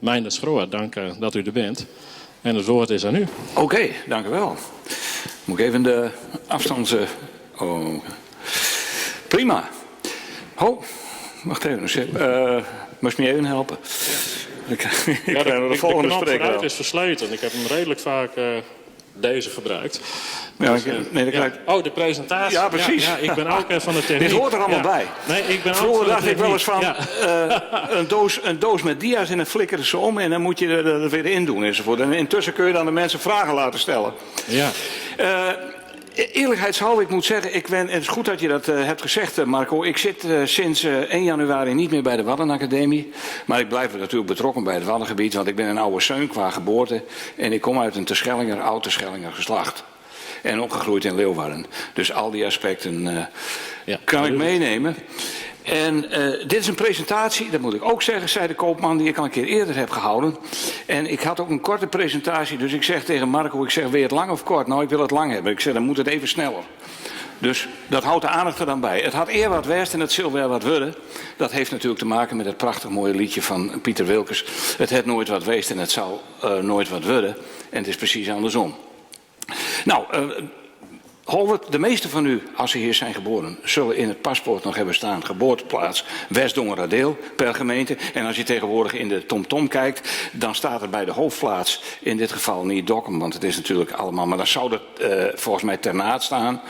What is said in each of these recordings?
Meindert Schroor, dank dat u der bent. En it woord is oan u. Oké, dank u wel. Moet ik even de afstand. Oh. Prima. Ho, wacht even. Uh, moest me even helpen? Ik, ik ja, de, de, volgende de knop vooruit is versleten. Ik heb hem redelijk vaak uh, deze gebruikt. Ja, dus, nee, ja. Oh, de presentatie. Ja, precies. Ja, ik ben ook van de techniek. Dit hoort er allemaal bij. Nee, ik ben Vroeger ook van dacht ik wel eens van uh, een doos met dia's en dan flikkeren ze om en dan moet je er weer in doen enzovoort. En intussen kun je dan de mensen vragen laten stellen. Ja. Uh, eerlijkheidshalve, ik moet zeggen, ik ben, het is goed dat je dat uh, hebt gezegd, Marco. Ik zit uh, sinds 1 januari niet meer bij de Waddenacademie. Maar ik blijf natuurlijk betrokken bij het Waddengebied, want ik ben een oude zeun qua geboorte. En ik kom uit een Terschellinger, oud Terschellinger geslacht. En opgegroeid in Leeuwarden. Dus al die aspecten ja, kan ik meenemen. En uh, dit is een presentatie, dat moet ik ook zeggen, zei de koopman, die ik al een keer eerder heb gehouden. En ik had ook een korte presentatie, dus ik zeg tegen Marco, ik zeg, wil je het lang of kort? Nou, ik wil het lang hebben. Ik zeg, dan moet het even sneller. Dus dat houdt de aandacht er dan bij. Het had eer wat west en het zal wel wat worden. Dat heeft natuurlijk te maken met het prachtig mooie liedje van Pieter Wilkes. Het het nooit wat weest en het zal uh, nooit wat worden. En het is precies andersom. Nou, uh, Holwert, de meeste van u, als ze hier zijn geboren, zullen in het paspoort nog hebben staan geboorteplaats West-Dongeradeel per gemeente. En als je tegenwoordig in de TomTom kijkt, dan staat er bij de hoofdplaats, in dit geval niet Dokkum, want het is natuurlijk allemaal, maar dan zou dat uh, volgens mij Ternaat staan.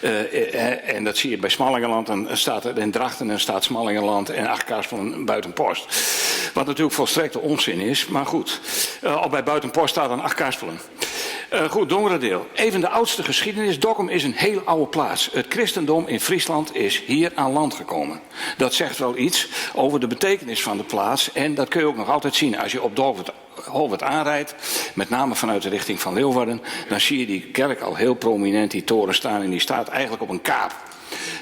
Uh, en dat zie je bij Smallingerland, dan staat er in Drachten en staat Smallingerland en Achtkarspelen Buitenpost. Wat natuurlijk volstrekte onzin is, maar goed. Uh, al bij Buitenpost staat dan Achtkarspelen. Uh, goed, Dongeradeel. Even de oudste geschiedenis. Dokkum is een heel oude plaats. Het christendom in Friesland is hier aan land gekomen. Dat zegt wel iets over de betekenis van de plaats. En dat kun je ook nog altijd zien als je op Dolwert, Holwert aanrijdt. Met name vanuit de richting van Leeuwarden. Dan zie je die kerk al heel prominent, die toren staan. En die staat eigenlijk op een kaap.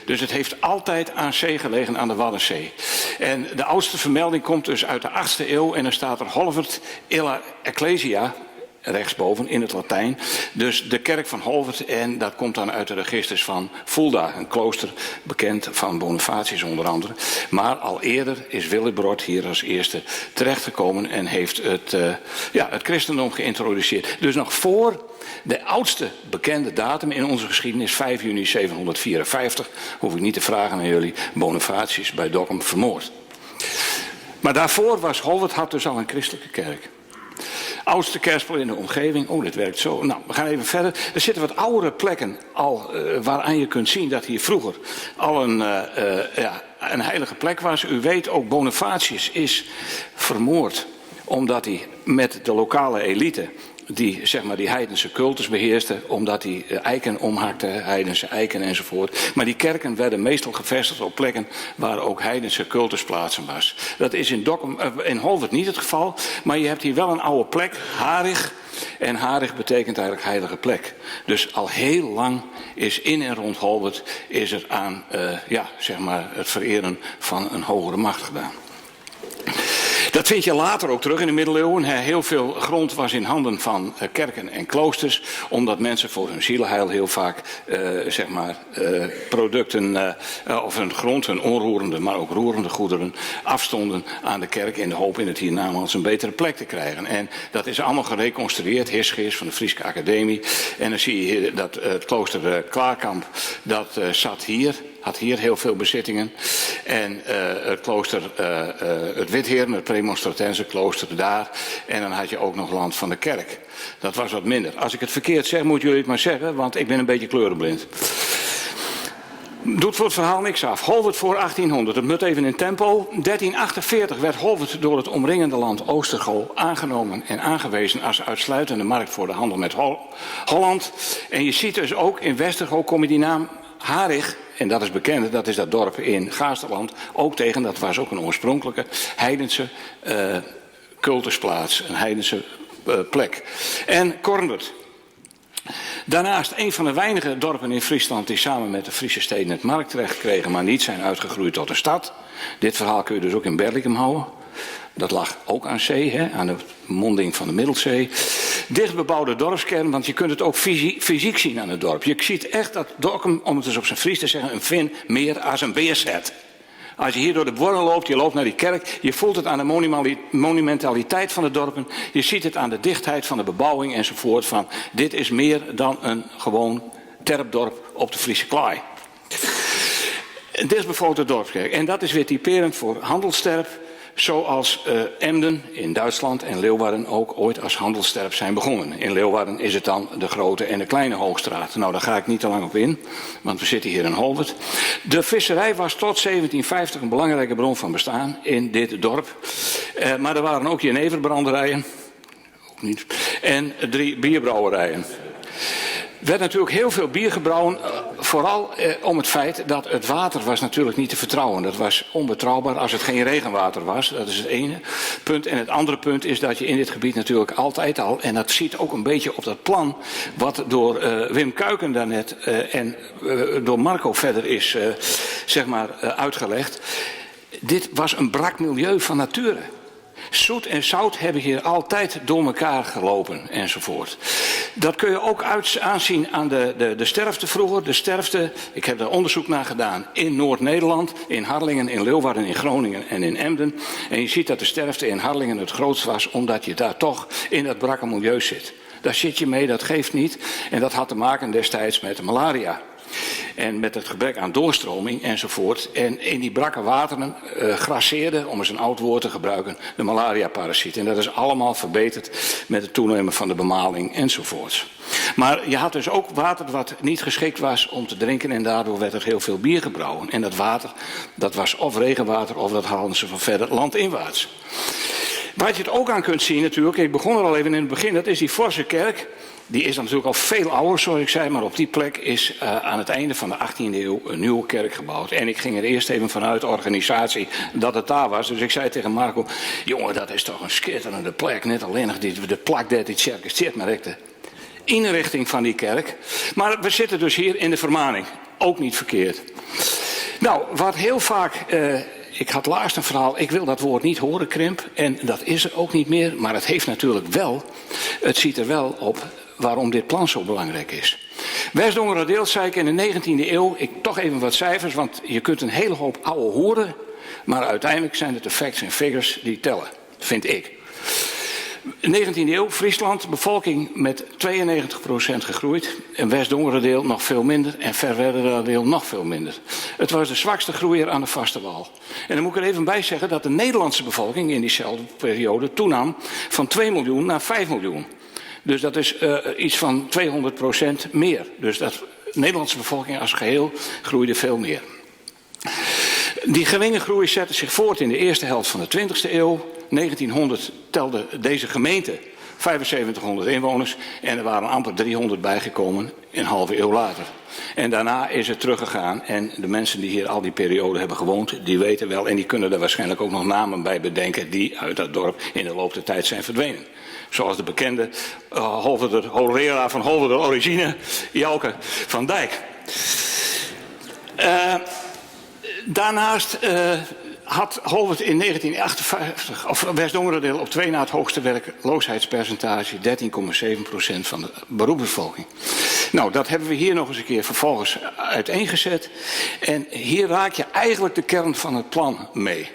Dus het heeft altijd aan zee gelegen, aan de Waddenzee. En de oudste vermelding komt dus uit de 8e eeuw. En dan staat er Holwert illa Ecclesia, rechtsboven in het Latijn. Dus de kerk van Holwert en dat komt dan uit de registers van Fulda, een klooster bekend van Bonifatius onder andere. Maar al eerder is Willibrord hier als eerste terechtgekomen en heeft het, uh, ja, het christendom geïntroduceerd. Dus nog voor de oudste bekende datum in onze geschiedenis, 5 juni 754, hoef ik niet te vragen aan jullie, Bonifatius bij Dokkum vermoord. Maar daarvoor was Holwert had dus al een christelijke kerk. Oudste kerspel in de omgeving. Oh, dit werkt zo. Nou, we gaan even verder. Er zitten wat oudere plekken al uh, waaraan je kunt zien dat hier vroeger al een, uh, uh, ja, een heilige plek was. U weet ook, Bonifatius is vermoord omdat hij met de lokale elite die zeg maar die heidense cultus beheerste, omdat hij eiken omhakte, heidense eiken enzovoort. Maar die kerken werden meestal gevestigd op plekken waar ook heidense cultusplaatsen was. Dat is in, Dokkum, in Holwert niet het geval, maar je hebt hier wel een oude plek, Harig. En Harig betekent eigenlijk heilige plek. Dus al heel lang is in en rond Holwert is er aan uh, ja, zeg maar het vereren van een hogere macht gedaan. Dat vind je later ook terug in de middeleeuwen. Heel veel grond was in handen van kerken en kloosters, omdat mensen voor hun zielenheil heel vaak uh, zeg maar, uh, producten uh, of hun grond, hun onroerende, maar ook roerende goederen afstonden aan de kerk in de hoop in het hiernamaals een betere plek te krijgen. En dat is allemaal gereconstrueerd, Hischgeest van de Frieske Academie. En dan zie je hier dat het klooster Klaarkamp, dat zat hier had hier heel veel bezittingen. En uh, het klooster, uh, uh, het Witheren, het Premonstratense klooster daar. En dan had je ook nog land van de kerk. Dat was wat minder. Als ik het verkeerd zeg, moeten jullie het maar zeggen, want ik ben een beetje kleurenblind. Doet voor het verhaal niks af. Holwert voor 1800, het moet even in tempo. 1348 werd Holwert door het omringende land Oostergo aangenomen en aangewezen als uitsluitende markt voor de handel met Hol Holland. En je ziet dus ook in Westergo kom je die naam Harig, en dat is bekend, dat is dat dorp in Gaasterland, ook tegen. Dat was ook een oorspronkelijke heidense uh, cultusplaats, een heidense uh, plek. En Kornwerd. Daarnaast een van de weinige dorpen in Friesland die samen met de Friese steden het marktrecht kregen, maar niet zijn uitgegroeid tot een stad. Dit verhaal kun je dus ook in Berlicum houden. Dat lag ook aan zee, hè, aan de monding van de Middelzee. Dichtbebouwde dorpskern, want je kunt het ook fysiek zien aan het dorp. Je ziet echt dat Dokkum, om het eens op zijn Fries te zeggen, een Fin meer als een beer zet. Als je hier door de buorren loopt, je loopt naar die kerk, je voelt het aan de monumentaliteit van de dorpen, je ziet het aan de dichtheid van de bebouwing enzovoort. Van dit is meer dan een gewoon terpdorp op de Friese Klaai. Dit is bijvoorbeeld de dorpskerk. En dat is weer typerend voor handelsterp. Zoals uh, Emden in Duitsland en Leeuwarden ook ooit als handelsterp zijn begonnen. In Leeuwarden is het dan de grote en de kleine Hoogstraat. Nou, daar ga ik niet te lang op in, want we zitten hier in Holwerd. De visserij was tot 1750 een belangrijke bron van bestaan in dit dorp. Uh, maar er waren ook jeneverbranderijen. Ook niet. En drie bierbrouwerijen. Er werd natuurlijk heel veel bier gebrouwen, eh, vooral eh, om het feit dat het water was natuurlijk niet te vertrouwen. Dat was onbetrouwbaar als het geen regenwater was. Dat is het ene punt. En het andere punt is dat je in dit gebied natuurlijk altijd al, en dat ziet ook een beetje op dat plan wat door uh, Wim Kuiken daarnet uh, en uh, door Marco verder is zeg maar, uitgelegd. Dit was een brak milieu van nature. Zoet en zout hebben hier altijd door elkaar gelopen enzovoort. Dat kun je ook uit, aanzien aan de, de, de sterfte vroeger. De sterfte, ik heb daar onderzoek naar gedaan in Noord-Nederland, in Harlingen, in Leeuwarden, in Groningen en in Emden. En je ziet dat de sterfte in Harlingen het grootst was, omdat je daar toch in dat brakke milieu zit. Daar zit je mee, dat geeft niet. En dat had te maken destijds met de malaria. En met het gebrek aan doorstroming enzovoort. En in die brakke wateren uh, grasseerde, om eens een oud woord te gebruiken, de malaria-parasiet. En dat is allemaal verbeterd met het toenemen van de bemaling enzovoort. Maar je had dus ook water wat niet geschikt was om te drinken en daardoor werd er heel veel bier gebrouwen. En dat water, dat was of regenwater of dat haalden ze van verder landinwaarts. Wat je het ook aan kunt zien natuurlijk, ik begon er al even in het begin, dat is die forse kerk. Die is dan natuurlijk al veel ouder, zoals ik zei, maar op die plek is uh, aan het einde van de 18e eeuw een nieuwe kerk gebouwd. En ik ging er eerst even vanuit de organisatie dat het daar was. Dus ik zei tegen Marco, jongen, dat is toch een schitterende plek. Net alleen nog die, de plak dat die kerk zit, maar ook de inrichting van die kerk. Maar we zitten dus hier in de vermaning. Ook niet verkeerd. Nou, wat heel vaak uh, ik had laatst een verhaal, ik wil dat woord niet horen, krimp. En dat is er ook niet meer, maar het heeft natuurlijk wel, het ziet er wel op waarom dit plan zo belangrijk is. Westdongeradeel, zei ik in de 19e eeuw, ik toch even wat cijfers, want je kunt een hele hoop ouwe horen, maar uiteindelijk zijn het de facts en figures die tellen, vind ik. 19e eeuw, Friesland, bevolking met 92% gegroeid. En West-Dongeradeel nog veel minder en Ferwerderadeel nog veel minder. Het was de zwakste groeier aan de vaste wal. En dan moet ik er even bij zeggen dat de Nederlandse bevolking in diezelfde periode toenam van 2 miljoen naar 5 miljoen. Dus dat is uh, iets van 200% meer. Dus dat de Nederlandse bevolking als geheel groeide veel meer. Die geringe groei zette zich voort in de eerste helft van de 20e eeuw. 1900 telde deze gemeente 7500 inwoners en er waren amper 300 bijgekomen een halve eeuw later. En daarna is het teruggegaan en de mensen die hier al die periode hebben gewoond, die weten wel en die kunnen er waarschijnlijk ook nog namen bij bedenken die uit dat dorp in de loop der tijd zijn verdwenen. Zoals de bekende uh, Holverder, Holera van Holverder origine, Jouke van Dijk. Uh, daarnaast uh, had Holwerd in 1958, of West-Dongeradeel op twee na het hoogste werkloosheidspercentage, 13,7% van de beroepsbevolking. Nou, dat hebben we hier nog eens een keer vervolgens uiteengezet. En hier raak je eigenlijk de kern van het plan mee.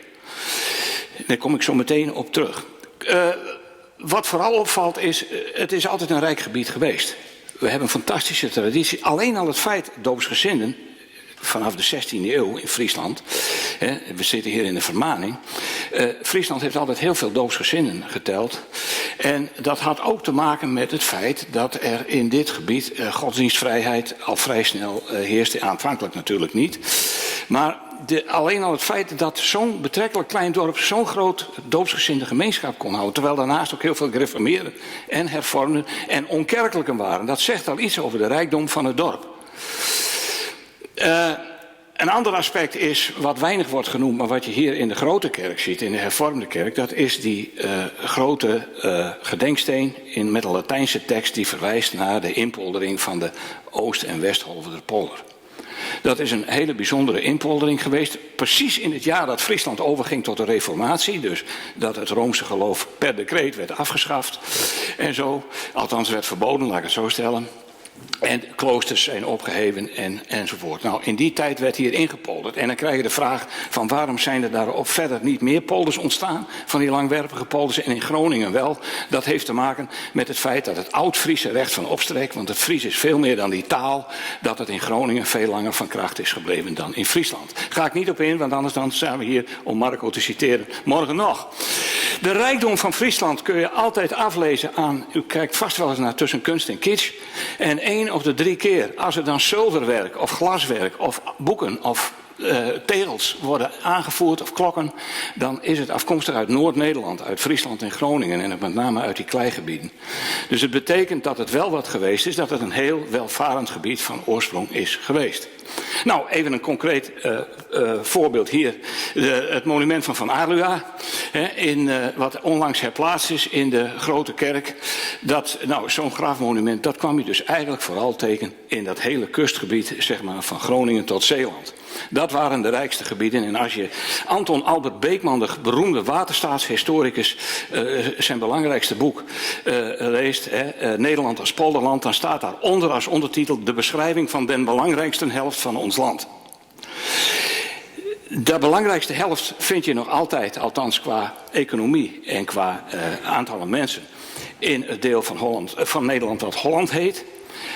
Daar kom ik zo meteen op terug. Uh, wat vooral opvalt is, het is altijd een rijk gebied geweest. We hebben een fantastische traditie. Alleen al het feit, doopsgezinden, vanaf de 16e eeuw in Friesland. Hè, we zitten hier in de vermaning. Uh, Friesland heeft altijd heel veel doopsgezinnen geteld. En dat had ook te maken met het feit dat er in dit gebied uh, godsdienstvrijheid al vrij snel uh, heerste. Aanvankelijk natuurlijk niet. Maar de, alleen al het feit dat zo'n betrekkelijk klein dorp zo'n groot doopsgezinde gemeenschap kon houden. Terwijl daarnaast ook heel veel gereformeerden en hervormden en onkerkelijken waren. Dat zegt al iets over de rijkdom van het dorp. Uh, een ander aspect is, wat weinig wordt genoemd, maar wat je hier in de grote kerk ziet, in de hervormde kerk, dat is die uh, grote uh, gedenksteen in, met een Latijnse tekst die verwijst naar de inpoldering van de Oost- en Westholverderpolder. Dat is een hele bijzondere inpoldering geweest. Precies in het jaar dat Friesland overging tot de Reformatie. Dus dat het Roomse geloof per decreet werd afgeschaft. En zo. Althans werd verboden, laat ik het zo stellen. En kloosters zijn opgeheven en, enzovoort. Nou, in die tijd werd hier ingepolderd. En dan krijg je de vraag van waarom zijn er daarop verder niet meer polders ontstaan? Van die langwerpige polders en in Groningen wel. Dat heeft te maken met het feit dat het oud-Friese recht van opstrek, want het Fries is veel meer dan die taal, dat het in Groningen veel langer van kracht is gebleven dan in Friesland. Ga ik niet op in, want anders dan zijn we hier, om Marco te citeren, morgen nog. De rijkdom van Friesland kun je altijd aflezen aan, u kijkt vast wel eens naar Tussen Kunst en Kitsch. En één op de drie keer, als er dan zilverwerk of glaswerk of boeken of tegels worden aangevoerd of klokken, dan is het afkomstig uit Noord-Nederland, uit Friesland en Groningen en met name uit die kleigebieden. Dus het betekent dat het wel wat geweest is, dat het een heel welvarend gebied van oorsprong is geweest. Nou, even een concreet voorbeeld hier. Het monument van Van Alua, hè, wat onlangs herplaatst is in de Grote Kerk. Dat, nou, zo'n grafmonument, dat kwam je dus eigenlijk vooral tegen in dat hele kustgebied, zeg maar, van Groningen tot Zeeland. Dat waren de rijkste gebieden. En als je Anton Albert Beekman, de beroemde waterstaatshistoricus, zijn belangrijkste boek leest, hè, Nederland als polderland, dan staat daaronder als ondertitel de beschrijving van den belangrijkste helft van ons land. De belangrijkste helft vind je nog altijd, althans qua economie en qua aantallen mensen, in het deel van, Holland, van Nederland dat Holland heet.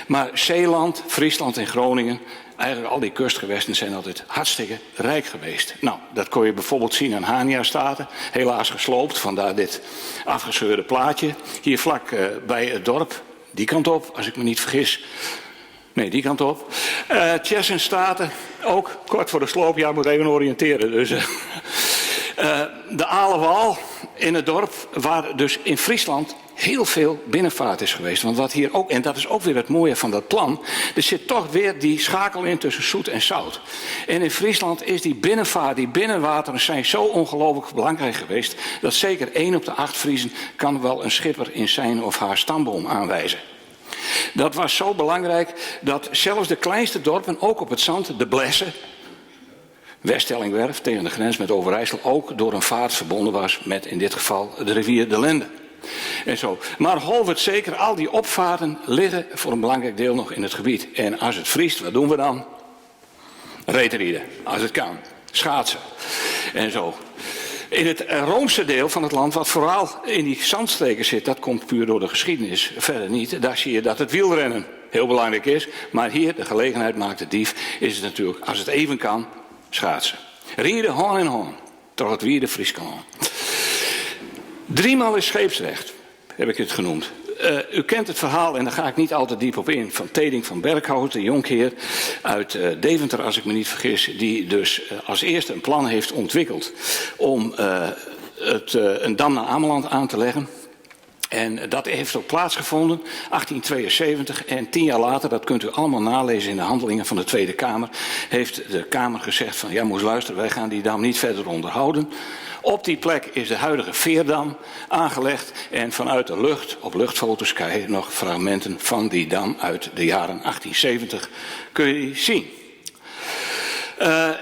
Maar Zeeland, Friesland en Groningen, eigenlijk al die kustgewesten zijn altijd hartstikke rijk geweest. Nou, dat kon je bijvoorbeeld zien aan Hania-staten. Helaas gesloopt, vandaar dit afgescheurde plaatje. Hier vlak bij het dorp, die kant op, als ik me niet vergis. Nee, die kant op. Tjessenstaten, ook kort voor de sloop. Ja, moet even oriënteren. Dus, de Alewal in het dorp, waar dus in Friesland heel veel binnenvaart is geweest. Want wat hier ook, en dat is ook weer het mooie van dat plan, er zit toch weer die schakel in tussen zoet en zout. En in Friesland is die binnenvaart, die binnenwateren zijn zo ongelooflijk belangrijk geweest, dat zeker 1 op de 8 Friezen kan wel een schipper in zijn of haar stamboom aanwijzen. Dat was zo belangrijk dat zelfs de kleinste dorpen, ook op het zand, de Blesse, Weststellingwerf tegen de grens met Overijssel, ook door een vaart verbonden was met in dit geval de rivier de Lende. En zo. Maar Holwerd zeker, al die opvaarten liggen voor een belangrijk deel nog in het gebied. En als het vriest, wat doen we dan? Reetrieden, als het kan. Schaatsen. En zo. In het Roomse deel van het land, wat vooral in die zandstreken zit, dat komt puur door de geschiedenis, verder niet. Daar zie je dat het wielrennen heel belangrijk is. Maar hier, de gelegenheid maakt de dief, is het natuurlijk, als het even kan, schaatsen. Rieden, hoorn en hoorn. Toch het wierde Friesland. Driemaal is scheepsrecht, heb ik het genoemd. U kent het verhaal, en daar ga ik niet al te diep op in, van Teding van Berkhout, de jonkheer uit Deventer, als ik me niet vergis, die dus als eerste een plan heeft ontwikkeld om een dam naar Ameland aan te leggen. En dat heeft ook plaatsgevonden, 1872. En 10 jaar later, dat kunt u allemaal nalezen in de handelingen van de Tweede Kamer, heeft de Kamer gezegd van, ja, moest luisteren, wij gaan die dam niet verder onderhouden. Op die plek is de huidige Veerdam aangelegd en vanuit de lucht, op luchtfoto's, kan je nog fragmenten van die dam uit de jaren 1870 kun je zien.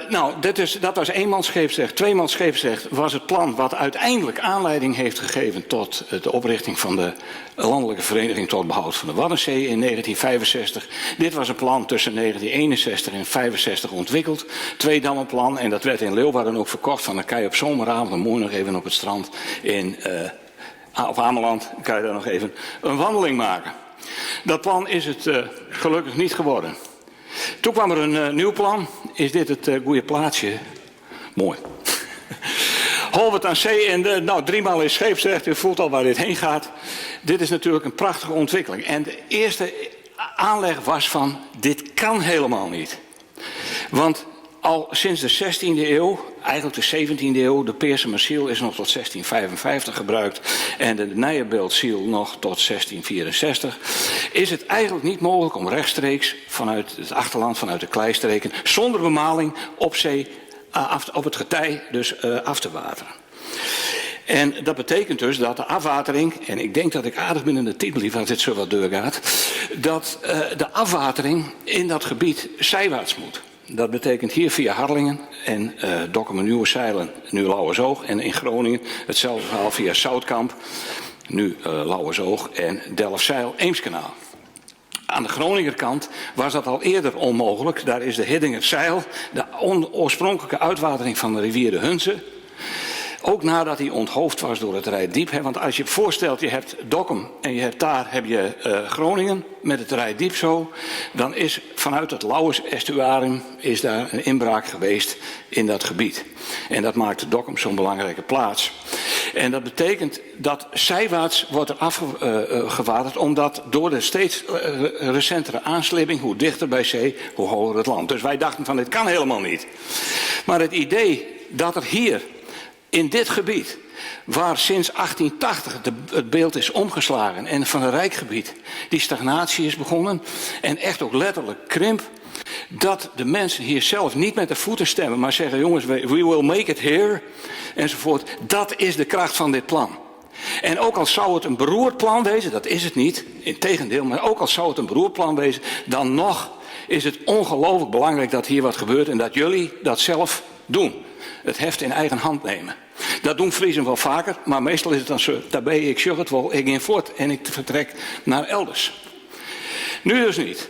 Nou, dat was eenmansscheepsrecht. Tweemansscheepsrecht was het plan wat uiteindelijk aanleiding heeft gegeven tot de oprichting van de Landelijke Vereniging tot Behoud van de Waddenzee in 1965. Dit was een plan tussen 1961 en 1965 ontwikkeld. Tweedammenplan, en dat werd in Leeuwarden ook verkocht. Van dan kan je op zomeravond, dan mooi nog even op het strand in op Ameland, kan je daar nog even een wandeling maken. Dat plan is het gelukkig niet geworden. Toen kwam er een nieuw plan. Is dit het goede plaatsje? Mooi. Holwerd aan zee en nou, driemaal is scheepsrecht. U voelt al waar dit heen gaat. Dit is natuurlijk een prachtige ontwikkeling. En de eerste aanleg was van, dit kan helemaal niet. Want al sinds de 16e eeuw, eigenlijk de 17e eeuw, de Peersemersiel is nog tot 1655 gebruikt en de Nijenbeeldziel nog tot 1664, is het eigenlijk niet mogelijk om rechtstreeks vanuit het achterland, vanuit de kleistreken, zonder bemaling op zee, op het getij dus af te wateren. En dat betekent dus dat de afwatering, en ik denk dat ik aardig binnen de tijd blief als dit zo wat doorgaat, dat de afwatering in dat gebied zijwaarts moet. Dat betekent hier via Harlingen en Dokkum en Nieuwe-Zeilen, nu Lauwersoog. En in Groningen hetzelfde verhaal via Zoutkamp, nu Lauwersoog en Delfzijl, Eemskanaal. Aan de Groninger kant was dat al eerder onmogelijk. Daar is de Hiddingerzijl, de oorspronkelijke uitwatering van de rivier de Hunze. Ook nadat hij onthoofd was door het Reitdiep. Hè, want als je voorstelt, je hebt Dokkum en je hebt daar heb je, Groningen met het Reitdiep zo. Dan is vanuit het Lauwers-estuarium is daar een inbraak geweest in dat gebied. En dat maakt Dokkum zo'n belangrijke plaats. En dat betekent dat zijwaarts wordt er afgewaterd, omdat door de steeds recentere aanslibbing, hoe dichter bij zee, hoe hoger het land. Dus wij dachten van dit kan helemaal niet. Maar het idee dat er hier in dit gebied, waar sinds 1880 het beeld is omgeslagen en van het Rijkgebied die stagnatie is begonnen en echt ook letterlijk krimp, dat de mensen hier zelf niet met de voeten stemmen, maar zeggen jongens, we will make it here, enzovoort. Dat is de kracht van dit plan. En ook al zou het een beroerd plan wezen, dat is het niet, integendeel, maar ook al zou het een beroerd plan wezen, dan nog is het ongelooflijk belangrijk dat hier wat gebeurt en dat jullie dat zelf doen. Het heft in eigen hand nemen. Dat doen Friezen wel vaker, maar meestal is het dan zo, daarbij ik zeg het wel, ik ga voort en ik vertrek naar elders. Nu dus niet.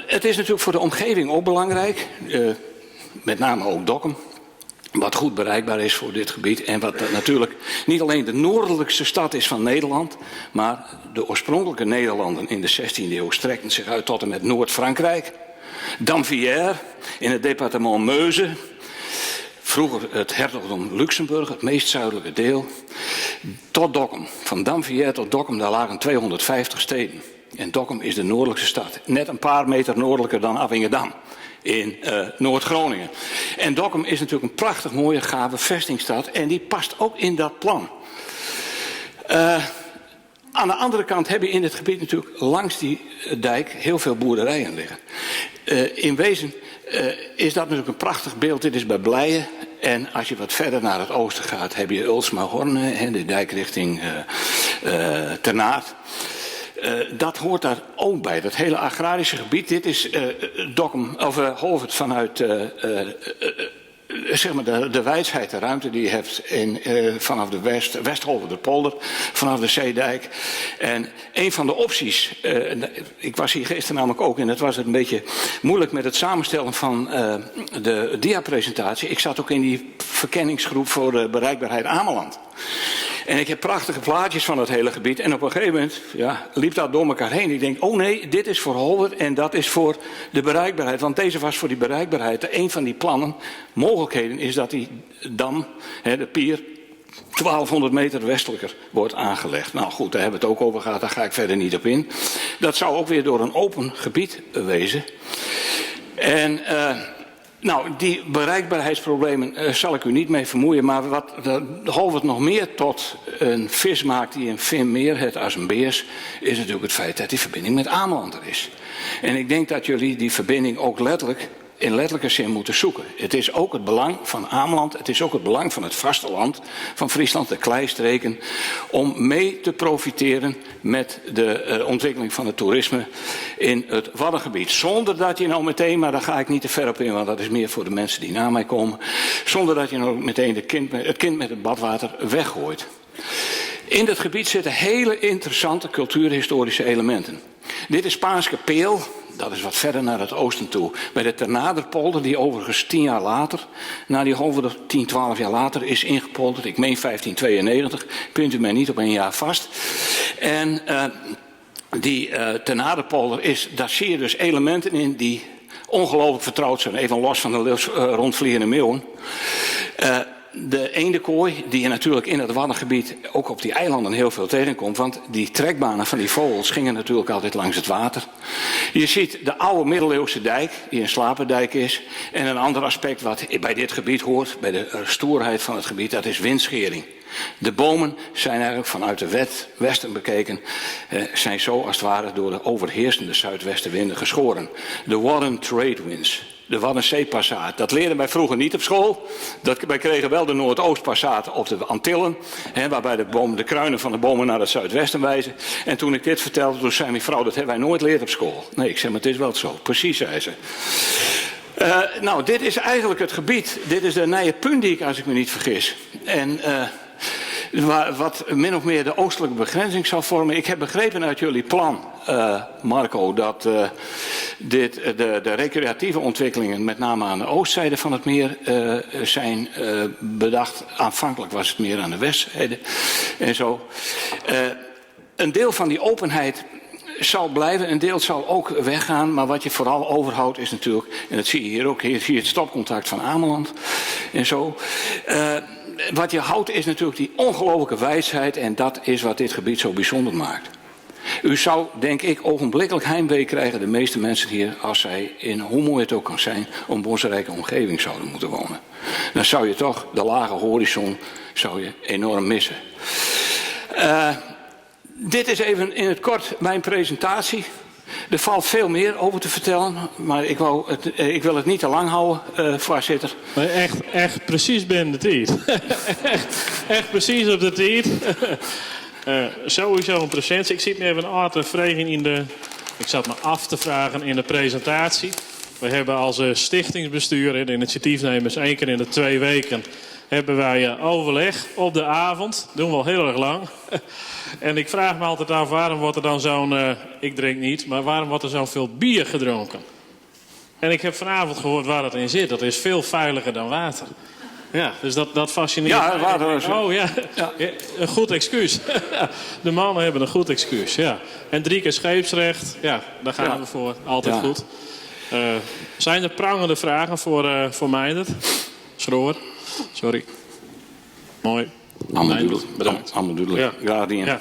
Het is natuurlijk voor de omgeving ook belangrijk, met name ook Dokkum, wat goed bereikbaar is voor dit gebied en wat natuurlijk niet alleen de noordelijkste stad is van Nederland, maar de oorspronkelijke Nederlanden in de 16e eeuw strekten zich uit tot en met Noord-Frankrijk. Damvière in het departement Meuse, vroeger het hertogdom Luxemburg, het meest zuidelijke deel, tot Dokkum. Van Damvière tot Dokkum, daar lagen 250 steden. En Dokkum is de noordelijkste stad. Net een paar meter noordelijker dan Appingedam in Noord-Groningen. En Dokkum is natuurlijk een prachtig mooie, gave vestingstad en die past ook in dat plan. Aan de andere kant heb je in het gebied natuurlijk langs die dijk heel veel boerderijen liggen. In wezen is dat natuurlijk een prachtig beeld. Dit is bij Blijen. En als je wat verder naar het oosten gaat, heb je Ulsma-Horne, hè, de dijk richting Ternaard. Dat hoort daar ook bij, dat hele agrarische gebied. Dit is Dokkum, of Holwerd vanuit zeg maar de wijsheid, de ruimte die je hebt vanaf de Westholwerder polder, vanaf de Zeedijk. En een van de opties, ik was hier gisteren namelijk ook en het was een beetje moeilijk met het samenstellen van de diapresentatie. Ik zat ook in die verkenningsgroep voor de bereikbaarheid Ameland. En ik heb prachtige plaatjes van het hele gebied. En op een gegeven moment, ja, liep dat door elkaar heen. Ik denk, oh nee, dit is voor Holwerd en dat is voor de bereikbaarheid. Want deze was voor die bereikbaarheid. Een van die plannen, mogelijkheden, is dat die dam, hè, de pier, 1200 meter westelijker wordt aangelegd. Nou goed, daar hebben we het ook over gehad, daar ga ik verder niet op in. Dat zou ook weer door een open gebied wezen. En die bereikbaarheidsproblemen zal ik u niet mee vermoeien. Maar wat de Holwerd nog meer tot een vis maakt die een vin meer heeft als een beers, is natuurlijk het feit dat die verbinding met Ameland er is. En ik denk dat jullie die verbinding ook letterlijk, in letterlijke zin moeten zoeken. Het is ook het belang van Ameland, het is ook het belang van het vasteland van Friesland, de kleistreken, om mee te profiteren met de ontwikkeling van het toerisme in het Waddengebied. Zonder dat je nou meteen, maar daar ga ik niet te ver op in, want dat is meer voor de mensen die na mij komen, zonder dat je nou meteen het kind met het badwater weggooit. In dat gebied zitten hele interessante cultuurhistorische elementen. Dit is Spaanse Peel. Dat is wat verder naar het oosten toe. Bij de Ternaderpolder, die overigens 10 jaar later, na die Holwerder 10, 12 jaar later, is ingepolderd. Ik meen 1592, pint u mij niet op een jaar vast. En die Ternaderpolder is, daar zie je dus elementen in die ongelooflijk vertrouwd zijn. Even los van de rondvliegende meeuwen. De eendenkooi, die je natuurlijk in het Waddengebied ook op die eilanden heel veel tegenkomt. Want die trekbanen van die vogels gingen natuurlijk altijd langs het water. Je ziet de oude middeleeuwse dijk, die een slaperdijk is. En een ander aspect wat bij dit gebied hoort, bij de stoerheid van het gebied, dat is windschering. De bomen zijn eigenlijk vanuit de westen bekeken, zijn zo als het ware door de overheersende zuidwestenwinden geschoren. De Wadden Trade Winds. De Waddenzeepassaat. Dat leerden wij vroeger niet op school. Wij kregen wel de Noordoostpassaat op de Antillen. Hè, waarbij de kruinen van de bomen naar het zuidwesten wijzen. En toen ik dit vertelde, toen zei mijn vrouw, dat hebben wij nooit geleerd op school. Nee, ik zei, maar het is wel zo. Precies, zei ze. Dit is eigenlijk het gebied. Dit is de Nije Puntdyk, als ik me niet vergis. En Wat min of meer de oostelijke begrenzing zal vormen. Ik heb begrepen uit jullie plan, Marco, dat dit, de recreatieve ontwikkelingen met name aan de oostzijde van het meer zijn bedacht. Aanvankelijk was het meer aan de westzijde en zo. Een deel van die openheid zal blijven, een deel zal ook weggaan. Maar wat je vooral overhoudt is natuurlijk, en dat zie je hier ook, hier zie je het stopcontact van Ameland en zo. Wat je houdt is natuurlijk die ongelooflijke wijsheid en dat is wat dit gebied zo bijzonder maakt. U zou, denk ik, ogenblikkelijk heimwee krijgen, de meeste mensen hier, als zij in, hoe mooi het ook kan zijn, een bosrijke omgeving zouden moeten wonen. Dan zou je toch de lage horizon zou je enorm missen. Dit is even in het kort mijn presentatie. Er valt veel meer over te vertellen, maar ik wil het niet te lang houden, voorzitter. Maar echt precies binnen de tijd. Echt precies op de tijd. Sowieso een presentie. Ik zit me even aan te vragen in de. Ik zat me af te vragen in de presentatie. We hebben als stichtingsbestuur, de initiatiefnemers, 1 keer in de 2 weken hebben wij overleg op de avond. Dat doen we al heel erg lang. En ik vraag me altijd af, waarom wordt er dan zo'n... ik drink niet, maar waarom wordt er zoveel bier gedronken? En ik heb vanavond gehoord waar het in zit. Dat is veel veiliger dan water. Ja, dus dat fascineert Ja, mij. water is... Oh ja, Ja. Een goed excuus. De mannen hebben een goed excuus, ja. En 3 keer scheepsrecht, ja, daar gaan we voor. Altijd goed. Zijn er prangende vragen voor Meindert? Schroor, sorry. Mooi. Allemaal duidelijk. Bedankt. Allemaal duidelijk. Ja. Graag gedaan. Ja.